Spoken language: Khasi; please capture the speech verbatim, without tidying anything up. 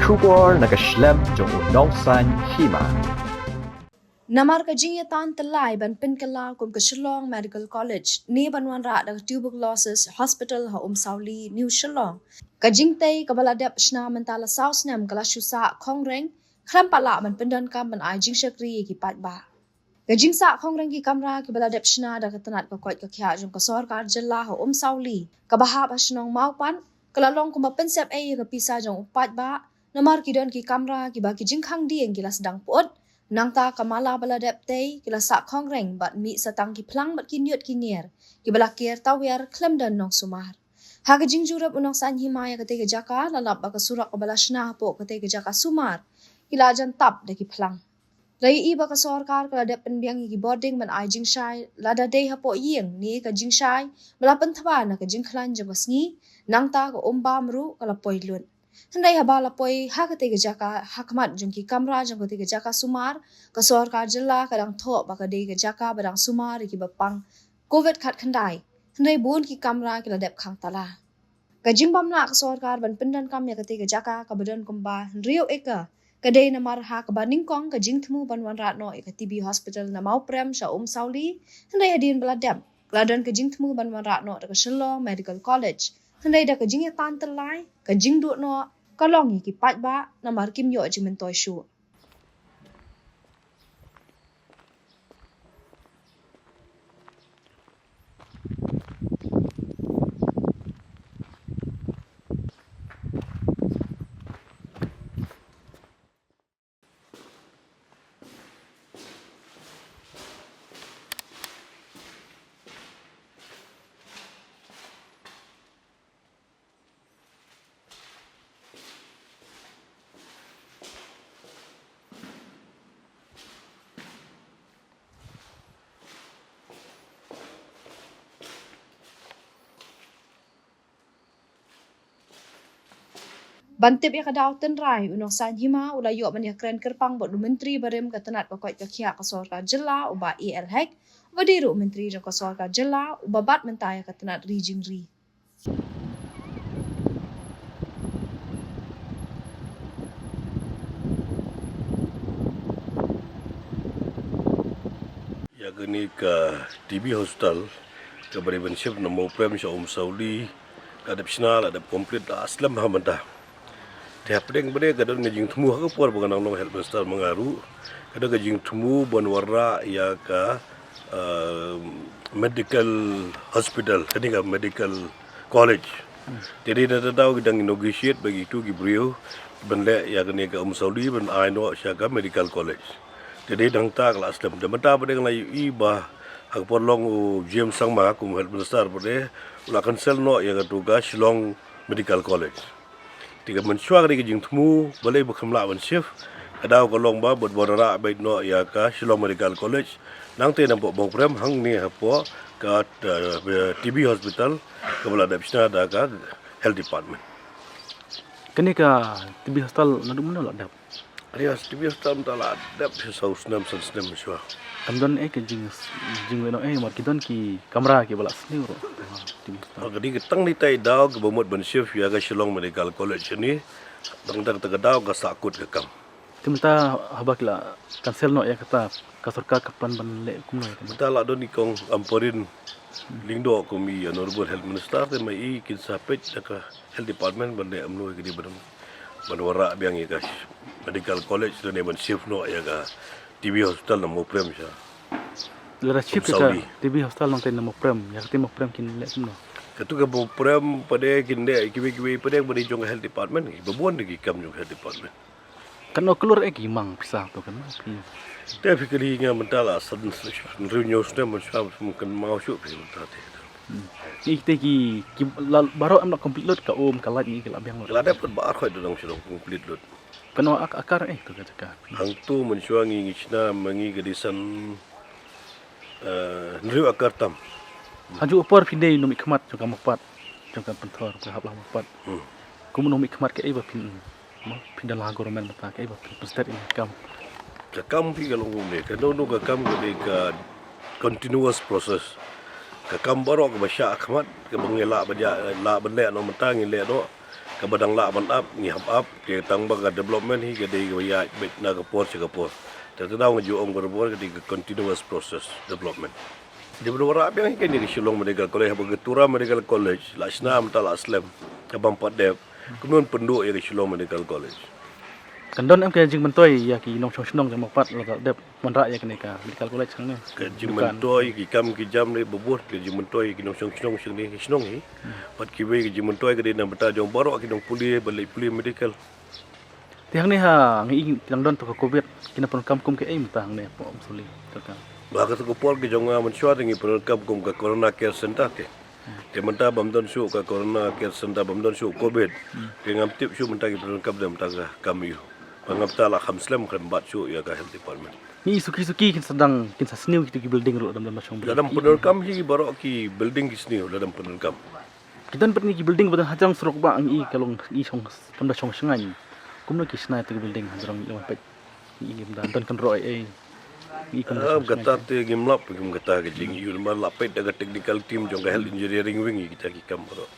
Khubor na ka shlem jong u Nongsaiñ Hima. Namar ka jingïatan tyllai ban pynkylla kum ka Shillong Medical College ne ban wanrah da ka Tuberculosis Hospital ha Umsawli, New Shillong, ka jingtei kaba la dep shna mynta la saw snem ka la shu sah khongreng, khlem pat lah ban pyndonkam ban ai jingshakri ïa ki paidbah. Ka jingsah khongreng ki kamra kiba la dep shna da ka tnat ka koit ka khiah jong ka sorkar jylla ha Umsawli, kaba hap ha shnong Mawpat, ka la long kumba pynsep ei ïa ka pisa jong u paidbah, namar ki don ki kamra kiba ki jingkhang dieng ki la sdang pyut, nangta ka mala ba la dep tei ki la sah khongreng bad mih sa tang ki phlang bad ki niut ki nier, kiba la ker tawiar khlem don nongsumar. Ha ka jingjurip u Nongsaiñ Hima ïa katei ka jaka, la lap ba ka surok kaba la shna hapoh katei ka jaka sumar, ki la jan tap da ki phlang. La ïohi ba ka sorkar ka la dep pynbiang ïa ki bording ban ai jingshai lada dei hapoh ïing ne ka jingshai ba la pynthwa na ka jingkhlaiñ jong ka sngi, nangta ka um bam ruh ka la poi lut. Hynrei haba la poi ha katei ka jaka ha khmat jong ki kamra jong katei ka jaka sumar, ka sorkar jylla ka dang thoh ba ka dei ka jaka ba dang sumar ïa kiba pang Covid khatkhyndai. Hynrei bun ki kamra ki la dep khang tala. Ka jingbym lah ka sorkar ban pyndonkam ïa katei ka jaka kaba don kumba hynriew acre, ka dei namar ha kaba nyngkong ka jingthmu ban wanrah noh ïa ka T B Hospital na Mawprem sha Umsawli, hynrei hadien ba la dep, la don ka jingthmu ban wanrah noh da ka Shillong Medical College. Hynrei da ka jingïatan tyllai, ka jingduh noh ka long ïa ki paidbah namar kim ïoh jingmyntoi shuh. Ban tip ïa ka daw tynrai, u Nongsaiñ Hima u la ïoh ban ïakren kyrpang bad u Myntri barim ka tnat ka koit ka khiah ka sorkar jylla, u Bah A L Hek, uba dei ruh u Myntri jong ka sorkar jylla, uba bat mynta ïa ka tnat ri jingri. Ïa kane ka T B hospital kaba dei ban shift na Mawprem sha Umsawli, ka dep shna, la dep complete, la slem ha mynta. Te hapdeng ba dei ka don ka jingthmu ha ka por ba ka nang long health minister ma nga ruh, ka don ka jingthmu ban wanrah ïa ka, uh, medical hospital, kane ka medical college. Te dei na daw ki dang negotiate bad kitu ki briew ban leh ïa kane ka Umsawli ban ai noh sha ka medical college. Te dei nangta ka la slem. Te mynta ba dei nga la ïohi ba ha ka por long u James Sangma kum health minister ba dei u la cancel noh ïa katu ka Shillong Medical College. Te ka mynshuwa ka dei ka jingthmu balei ba kam lah ban shift, ka daw ka long ba ban wanrah beit noh ïa ka Shillong Medical College, nangta na Mawprem hangne hapoh ka, uh, T B hospital kaba la dep shna da ka health department. Kane ka T B hospital naduh mynno la dep? Kane ka T B hospital mynta la dep shi saw snem san snem shuwa. Kam don eh ka jing, jingwei noh eh, mar ki don ki kamra kiba la sniew ruh. T B hospital. Oh, ka dei ka tang ni tai daw kiba mut ban shift ïa ka Shillong Medical College ni. Tang tang ka daw ka sahkut ka kam. Te mynta haba ki la cancel noh ïa kata, ka sorkar ka plan ban leh kumno ïa kane? Mynta la don i kong Ampareen Lyngdoh kum i Honorable Health Minister, te ma i kin sa peit da ka Health Department ban leh kumno ïa kane ban, ban wanrah biang ïa ka medical college lane ban shift noh ïa ka T B hospital na Mawprem sha. Lada shift ïa ka Umsawli. T B hospital nangta na Mawprem, ïa kata Mawprem kin leh kumno? Katu ka Mawprem pat de kin leh kiwei kiwei pat de ba dei jong ka Health Department, ba bun de ki kam jong ka Health Department. Katno klur eh ki mang pisa tu kan, phi? Te phi kylli nga mynta la san hynriew hynñiew snem mynshwa, mungkin mau shuh phi mynta te. Hmm. Ki te ki, ki la baroh em la complete lut, ka um, ka light ngi ki la biang lut? La dep lut, ba ar khoi dang shu complete lut. Katno ak-, akar eh tu ka jaka? Hangtu mynshwa ngi ngi shna ma ngi ka dei san, eh, hynriew akar tam. Haju u por phi dei u nongmihkhmat jong ka Mawpat, jong ka Pynthor, ka hap la Mawpat. Hmm. Kum u nongmihkhmat kaei ba phin Mo, phi don la government mynta kaei ba phi pynstad ïa ka kam? Ka kam phi ka long kumne, kano kano ka kam ka dei ka continuous process. Ka kam baroh kaba shah khmat, kaba ngi lah ban ïa, lah ban leh noh mynta ngi leh noh. Kaba dang lah ban ap ngi hap ap, te tang ba ka development hi ka dei kaba ïaid beit na ka por sha ka por. Te te daw nga ju ong barabor ka dei ka continuous process development. Dei ban wanrah biang hi kane ka Shillong Medical College, haba ka Tura Medical College la shna mynta la slem, ka bym pat dep, kumno pynduh ïa ka Shillong Medical College. Kan don em ka jingmyntoi ïa ki nongshong shnong jong Mawpat la dep wanrah ïa kane ka Medical College hangne? Ka jingmyntoi ki kam ki jam ne babud, ka jingmyntoi ki nongshong shnong shnong ne shnong hi. Pat kiwei ka jingmyntoi ka dei na bynta jong baroh ki nongpule ba leit pule medical. Te hangne ha ngi ïa ki dang don to ka covid, ki nang pyndonkam kum kaei mynta hangne hapoh Umsuli, Sir Kang? Ba ka to ka por ka jong nga mynshuwa te ngi pyndonkam kum ka Corona Care Center te. Te mynta bym don shuh ka Corona Care Center, bym don shuh covid. Te ngam tip shuh mynta ki pyndonkam te mynta ka kam ïa u. Ba ngam ta la kham slem khlem bat shuh ïa ka health department. Ngi suki suki kin sa dang, kin sa sniew kito ki building ruh, dang don ba shong building. Lada ym pyndonkam hi baroh ki building ki sniew, lada ym pyndonkam. Ki don pat ngi ki building ba don hajrong surok ba ngi ka long ngi shong kam da shong shngaiñ. Kumno ki shna ïa ki building hajrong ngi wan peit. Ngi kim da don kan roi ei. Ngi kam da Ah, shong kata shngaiñ. Te ngim lap, ngim kata ka jingïohi namar la peit da ka technical team jong ka health engineering wing ïa kita ki kam baroh.